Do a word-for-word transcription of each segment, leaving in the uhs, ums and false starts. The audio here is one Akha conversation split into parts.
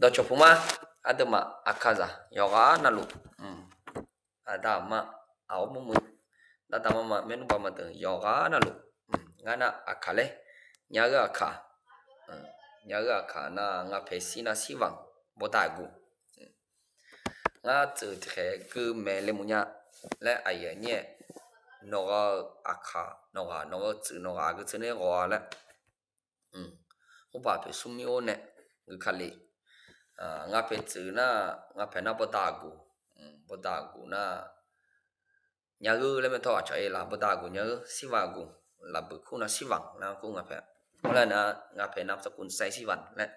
Dawqcawq puq ma, aqduimaf aqkaqzaq yawqghaq navluf, aqda aqma, aqghawr murmuiq, darda marma maernmr baqma deuq yawqghaq navluf, ngar nar aqkaq laer, nya-eu aqkaq, nya-eu aqkaq nar nga paeq shir nar shirvanq, bawda aqguq, ngar tsuif tiqkhaeq gui maeq le muf nya laer aqyuif aqnyir-aer, nawqghaq-eu aqkaq nawqghaq, nawqghaq-eu tsuif nawqghaq gui tseuvner ghawq-a laer, khoerpaq paeq smrmir-or nae gui ka le. Nga paeq tsuif nar, nga paeq nar bawda aqguq, bawda aqguq nar, nya-eu laer mae tawr aqcawq-ir laf, bawda aqguq nya-eu shirvanq aqguq, lafbuiq kur nar shirvanq nar kur nga paeq, lar nar nga paeq nar sarkuvsaev shirvanq laer,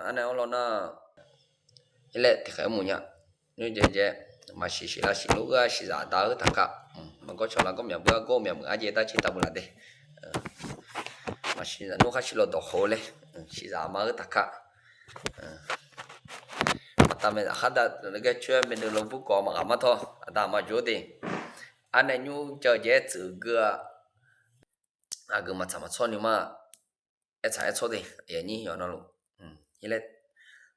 arnae-awr lawr nar, ir laer tiqkhaeq-aer muf nya. Nymrjaev jaev maqsiq siqlar siqlur-eu-a siqzaq da-eu taqkaq, maqgawr cawq lar gawr myaq beu-a gawr myaq meuq arjaev darcir taqbuq laf de. Maqsiq zaq nmr khar siq law dawq khof-eu laer, siqzaq ma-eu taqkaq, maqtav mae zaq khar dav laer gaer coer-aer maeqdeuv law bur kawv maqghaq mar tawr aqda aqma jov-awr de. Arnae nymr jaev jaev-aer tsuif gui-a, aqgeu maqtsaq maqtsawr ni ma, aertsaq aertsawr de, aqyuif aqnyir yawqnan luf, ir laer,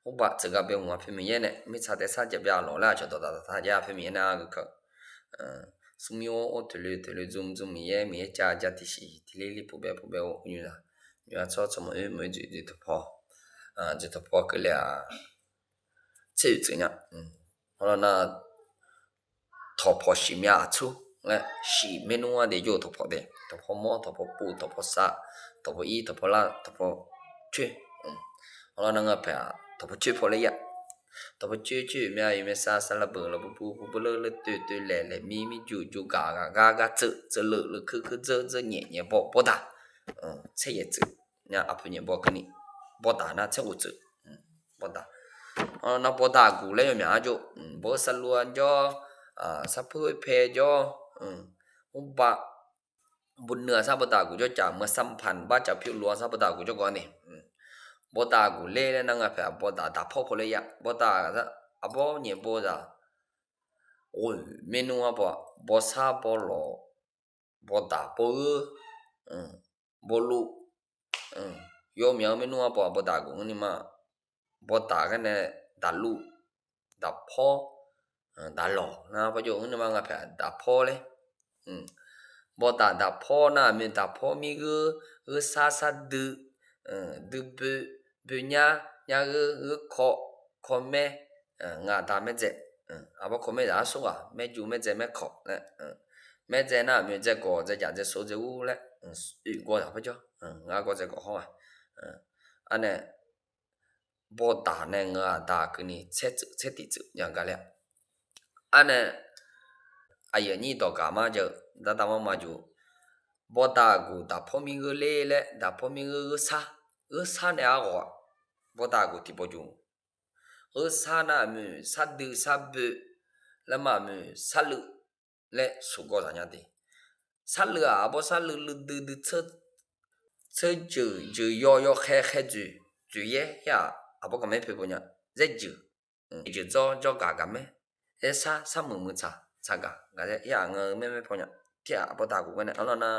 khoerpaq tsuif ga byae mq-a paeq Miqyaer nae mirtsaq taef sar jav byav lawq laer aqcawq dawqdaq dawqtaq jav paeq Miqyaer nae-a gui keuv, smrmir-or, or toeqloe toeqloe dzm dzm Miqyaer, Miqyaer cav jav tiqsiq tiqlir lir puq bae puq bae-or, nymr zaq nymr-a tsawr tsawr maqoer maqoer dzoeq dzoeq tawqpaw, dzoeq tawqpaw keuvle-aq, tser oeq tsuif nya. Hawr lawr nar, tawqpawq siq myav aqtsur laer siq maernmr-anr de jawr-eu tawqpawq de, tawqpawq mawr, tawqpawq pov, tawqpawq sav, tawqpawq ir, tawqpawq lar, tawqpawq coer. Hawr lawr nar nga paeq-aq tawqpawq coer paw laer ya. Tawqpawq coer coer oeq myav oeq myav sav sav lar beuq law bur bur bur bur leur leur toeq toeq laeq laeq mir mir juq juq gaq gaq gar gar tseuf tseuf leuq leuq kuir kuir dzeur dzeur nyaef nyaef bawr bawr daq, tser yaeq tsuif nya aqpoeq nyaef bawr keuvni, bawr daq nar tser ghof tsuif, bawr daq. Nar bawr daq aqguq laer yawmyaq-anr jawr, bawr-eu sarluf-anr jawr, sarpuir pae jawr, mrba, bawr nuiv-aq sar bawr daq aqguq jawr caf meuq sarpaq bar caf pyur lof-anr sar bawr daq aqguq jawr gawq-a ni, bawr daq aqguq ler laer nar nga paeq bawr daq daqpawr paw laer ya bawr daq, arbawr nyaef bawr zaq ghoeq maernmr-anr paw, bawr sar bawr lawq, bawr daq bawr-eu, bawr luf, yawmyaq-eu maernmr-anr paw bawr daq aqguq ngeur ni ma, bawr daq gar nae daqluf, daqpawr, daqlawq nar paw jawr ngeur ni ma nga paeq daqpawr laer. Bawr daq daqpawr nar aqmyoeq daqpawr mir gheur, gheur sar sar dui, dui boe, boe nyar, nyar gheur, gheur kawv, kawv maer, ngaq da maerdzae, arbawr kawv maer zaq-anr sar ghaq maerju maerdzae maerkawq laer, maerdzae nar aqmyoeq dzae gawq dzae jaq dzae sov dzae ur laer, oeq gawr zaq paw jawr, ngar gawr dzae gawq hawr-aq, arnae bawr daq nae ngeur-aq daq keuvni tser tsuif tser tiq tsuif nya gar laer-a. Arnae aqyuif aqnyir dawq gaq mar jav-eu darda mar ma juq, bawr daq aqguq daqpawr mir gheur ler laer daqpawr mir gheur gheur sar, gheur sar nae arghawq-aq, bawr daq aqguq tiq baw juq, gheur sar nar aqmyoeq sar dui sar boe, laer ma aqmyoeq sar luiv laer soqgawr zaq nya de. Sar luiv-aq arbawr sar luiv luiv dui dui tseur, tseur jeuq jeuq yaw yaw khaer khaer dzoeq dzoeq yaer her-aq arbawr gaq maer poe paw nya, zaer jeuq, jeuq dzawr jawr gaq gaq maer, zaer sar sar muiq muiq tsaq tsaq gaq gaq zaer her-aq ngeur-eu maer maer paw nya, tir-aq arbawr daq aqguq gar nae anr lawr nar,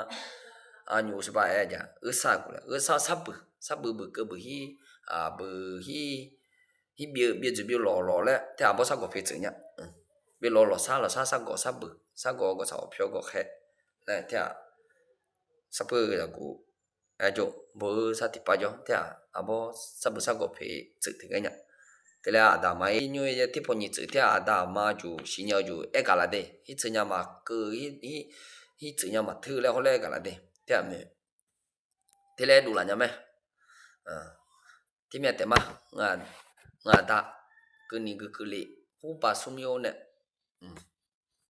nymq-eu sheuqbar aer-a jaq gheur sar aqguq laer gheur sar sar buiq sar buiq buiq keuv buiq hir, buiq hir, hir byeuf byeuf dzoeq byeuf lawq lawq laer ter-aq arbawr sar gawq pae tsuif nya, byeuf lawq lawq sar lawq sar sar gawq sar buiq sar gawq gawq tsaq gawq pyawr gawq khaer laer ter-aq, sarpuir-eu aqguq, aerjawr bawr-eu sar tiqpav jawr ter-aq arbawr sar buiq sar gawq pae tsuif teugar nya. Teuler aqda aqma-ir nymr-ir yaer tirpaw nyiq tsuif ter-aq aqda aqma juq siqnya-eu juq aer gaq laf de, hir tsuif nya maqkeuv, hir tsuif nya maqteu laer hawr laer aer gaq laf de, ter-aq myoeq, teuler aer dov laf nya mae. Tirmyav taef ma, ngaq da keuvni gui keuvle, khoerpav smrmir-or nae,